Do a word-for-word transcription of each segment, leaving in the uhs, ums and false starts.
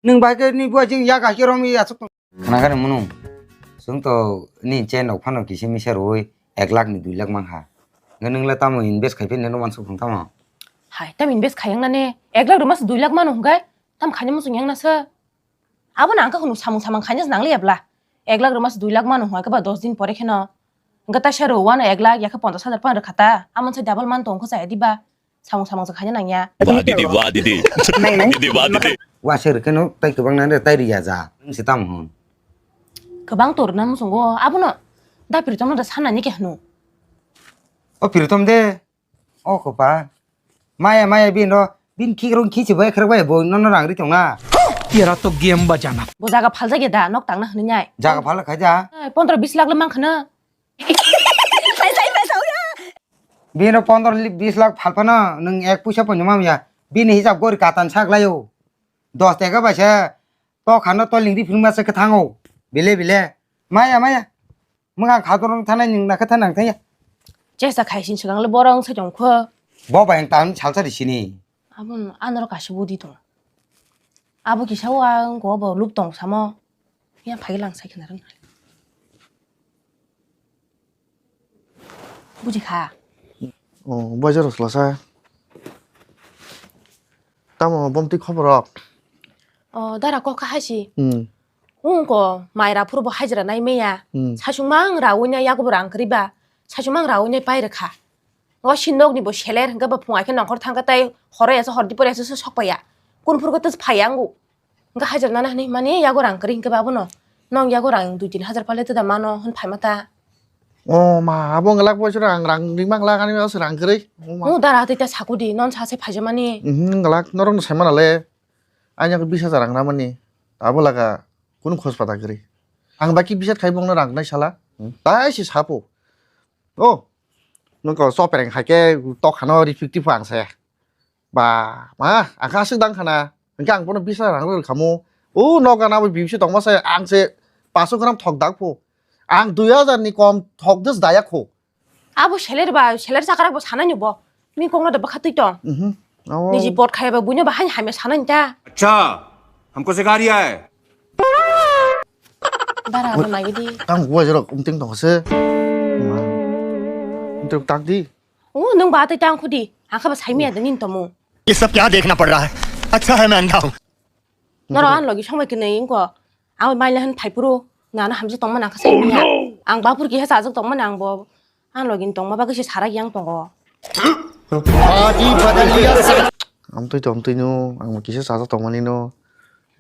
Nwng bai khe ni buai jing yak hai khe romwi aswk tong. Khna gani mwnung. Chwng to ni chain rok phano kisa misa rwui ek lakh ni dui lakh mankha. Hwnkhe nwng le tamo invest khai philnai no uansuk phung tamo? Hai, tam invest khai wngnani ek lakh rwma se dui lakh mano hwnkhe tam khaina muchung yang nasa. Abono ang khe hwnwi samung samung khaina se nang liya bla. Ek lakh rwma se dui lakh mano hwnkhe ba dos din pore kheno. Hwnkhe taisa rw uano ek lakh yakhe ponchash hajar phano rwkha ta. Amoni se double man tong khe chaya diba. Samung samung se khaina nangya. Wah, didi, wah, didi. Nai, nai. Didi, wah, didi. Wa se rwkhe no tai kwbang nang de tai riya ja. Nwng se tamo hwn. Kwbang to rwna muchungo. Abono da Pritom no da sanani khe hwno. O Pritom de. O kwpa. Maya, maya bini ro. Bini khikrok khichi bai khrok bai bo nono rang ri tongna. Tera to game bajana. Bo jaga phaljak ya da nok tangna hwnwi nai. Jaga phal khai ja. Ai, pondro bis lakh le mankha na. Bini pondro bis lakh phalphano nwng ek puisa poino mamya. Bini hisab gori katan sak laio. Dos teka bai se to khano to lingri philma se kwthango. Bile bile. Maya maya. Mwkang khatorong thanai nwng nakha thanang thaya. Chesa khai sin swkang le borong se tongkho. Bo bai tan salsa di sini. Abon anoro kaisa budi tong. Abo kisa o ang go bo lup tong samo. Ya phai lang sai khna rang. Buji kha. O, boijar rok salasa. Tamo bomti khobor rok. O, dara kok kha haisi. Hmm. Ungko mai ra phuru bo hajra nai meya. Hmm. Sasung mang ra unya yago bo rang kri ba. Sasung mang ra unya pai rkha. O si nok ni bo seler hwnkhe ba phung ai khe nongkhor thang khe tai horo ya se hor di pore ya se sok paya. Kun phuru khe tus phai angu. Hwnkhe hajar nana hwnwi mani yago rang kwrwi hwnkhe ba abono. Nong yago rang dui tin hajar pale twda mano hwn phaima ta. O ma, abo wngla boiso rang, rang ringma wngla ani o se rang kwrwi. O ma. O dara tei ta sakudi, non sa se phaijamani. Mhm, wngla norokno saimana le. Ani yago bis hajar rang namani. Abo laga kunu khos pata kwrwi. Ang baki bisat khai bongno rang nai sala. Hmm. Tai se sapo. O. Nokho sopereng hai khe tokhano rifik tipo ang se. Ba, ma, ang kha aswk dang khana. Hwnkhe ang bono bis hajar rang rwkhamu. O, noga nabo bibisi tongma se, ang se paso gram thok dak phu. Ang dui hajar ni kom thok des daya khu. Abo seler ba, seler chakrak bo sanai ni bo. Mi kongno da bwkha twi tong. Mhm. Abo. Niji pot khaya ba buino ba hani hamya sanai ta. Acha, hamko sikha riya hai? Dara abo nai di. Tang gua jerok umting tong se. Ma. Umting tak di. O, nwng ba tei tang khudi. Ang kha ba sai miya de nin tomo. ये सब क्या देखना पड़ रहा है? अच्छा है मैं अंधा हूँ। Noro an logi somai kwnwi wngko. Ang bai maila hwn phai phuru. Nana hamjak tongma nang kha sai miya. Ang ba phuru kisa chajak tongma nang bo. An logi tongma bagwi se sarak yang tongo. Amtwi to amtwi no, ang kisa chajak tongmani no.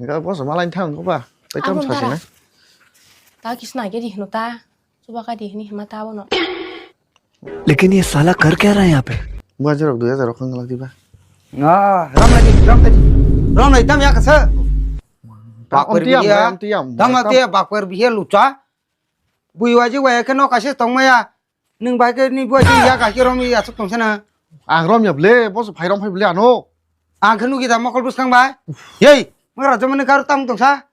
Ga boso malai thang ko ba. Tai tam sasi na. Ta kisa nai ke di hno ta. Chuba ka di hini hima ta bono. लेकिन ये साला कर क्या रहा है यहाँ पे? Buaji rok dui hajar rok wng lak diba? Ah, ram lai di, ram lai di. Ram lai tam ya kasa. Bakwer biya. Tam na te bakwer biya lucha. Bui waji waya ke no kaise tong maya. Nwng bai ke ni buaji ya ka ke rom ya suk tong sana. Ang rom ya ble, boso phai rom phai ble ano. Ang ke nugi da mokol bus kang bai. Yei, mara jomani kar tam tong sa.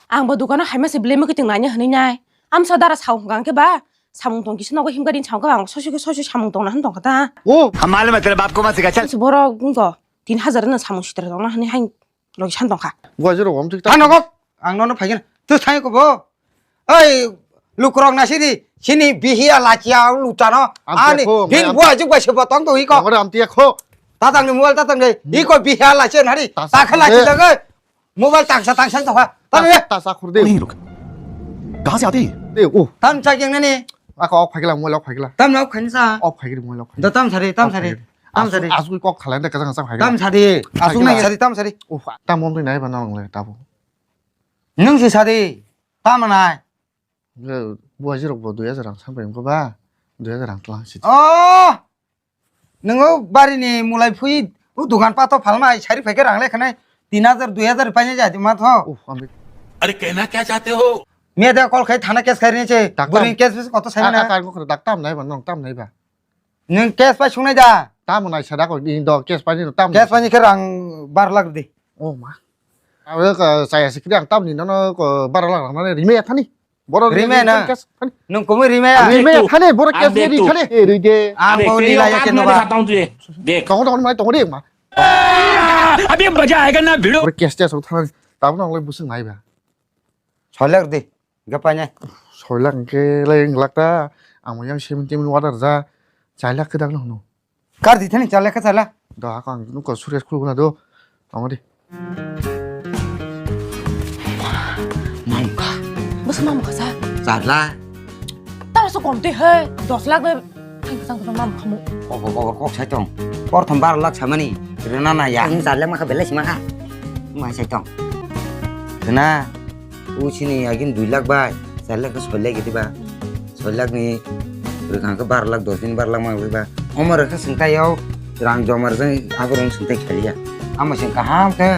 Ang bo dukano haima se belai mwkhwtwng naina hwnwi nai. Amsa dara sao hwnkha hwnkhe ba samung tong kisa nogo himkha din sao khe ba ang sosi khe sosi samung tongna hwn tongkha ta. O. हम मालूम है तेरे बाप को मत सिखा, चल। Borok wngko tin hajar no samung sitra tongna hwnwi hai logi san tongkha. Buaji rok om tik ta. Thang nogo ang nono phaikhe tu thang ko bo. Ei lukurok na sini sini bihiya lachiya lutano. Ani bin buaji bai se botong to iko. Ore amtiya kho. Tatang ni mobile tatang ni iko bihiya lachiya nari. Takha lachi daga. Mobile tangsa tangsa tongkha. Tam ye. Ta sa khur de. नहीं रुक। कहाँ से आते हैं? De o. Tam cha yang nani. Ako ok phagila mobile ok phagila. Tam na ok khaini sa. Ok phagila mobile ok. Da tam sari, tam sari. Tam sari. Asuk kok khalai de kajang kajang phagila. Tam sari. Asuk nai sari, tam sari. O tam mom nai ba nang le tabo. Nung si sari. Tam nai. Buaji rok bo dui hajar rang sampai ko ba. Dui hajar rang tlang si. Oh. Nwngo barini mulai phui o dogan pato phalmai sari phaikhe rang lekhanai tin hajar dui hajar painai jati ma tho. Uff, ambi. अरे कहना क्या चाहते हो? Media call khai thana case khai rinai se. Burini case bis koto sai na. Dak tam nai ba nong tam nai ba. Nwng case pai sungnai da. Tam nai sada ko ni do case pai ni tam. Case pai ni khe rang bar lakh di. Oh ma. Abo chaya sikri ang tam ni no no bar lakh rang nai rimai thani. Borok rime na. Nwng kumui rime ya? Rime ya, khani borok kes ni ri khani. Eh, ri de. Ang bo ni la ya keno ba. Tong tong mai tong ri ma. अभी मजा आएगा ना भिड़ो। Ore cash cash thang tabno nang lai busung nai ba. Soi lakh de, gapai nai. Soi lakh ke lai wng lakh ta, ang yang seventy min order ja, chai lakh ke dak no. Kar di thani chale ka chala. Da ka ang nuk ko suria school na do. Ang di. Mamkha. Bus mamkha sa. Chala. Tara so kom te he. Dos lakh de. Thang thang thang mamkha mu. Kok kok kok kok sai tong. Por thom bar lakh samani. Rena na ya. Ang chala ma kha belai sima kha. Ma sai tong. Kena. Usini agin dui lakh bai, char lakh soi lakh gidi ba. Soi lakh ni rwkha khe bar lakh, dos din bar lakh mang ba. Omo rwkha sengtai yao rang jomar jang aborong sengtai khaliya. Amo seng kaham khe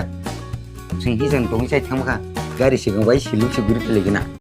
seng hi jang tongwi chai thang kha. Gari sigang bai silung se guri philai gina.